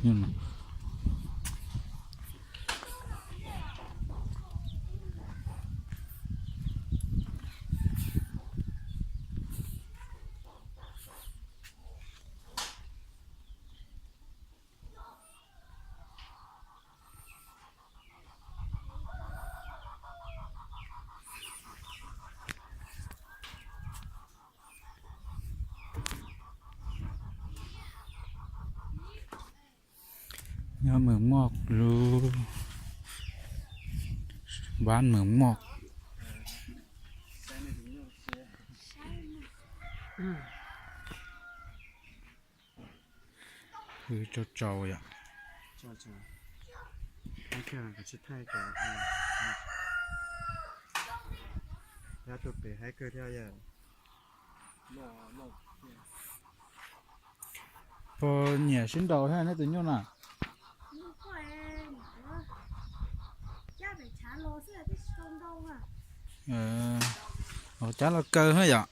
Nyuj no. Nyob Mws Moj lub, npab Mws Moj. Hwj tsaus tsaus yom. Puas nyiam sib nraus thiab nej tus nyuj na? Cab los kaw na yom.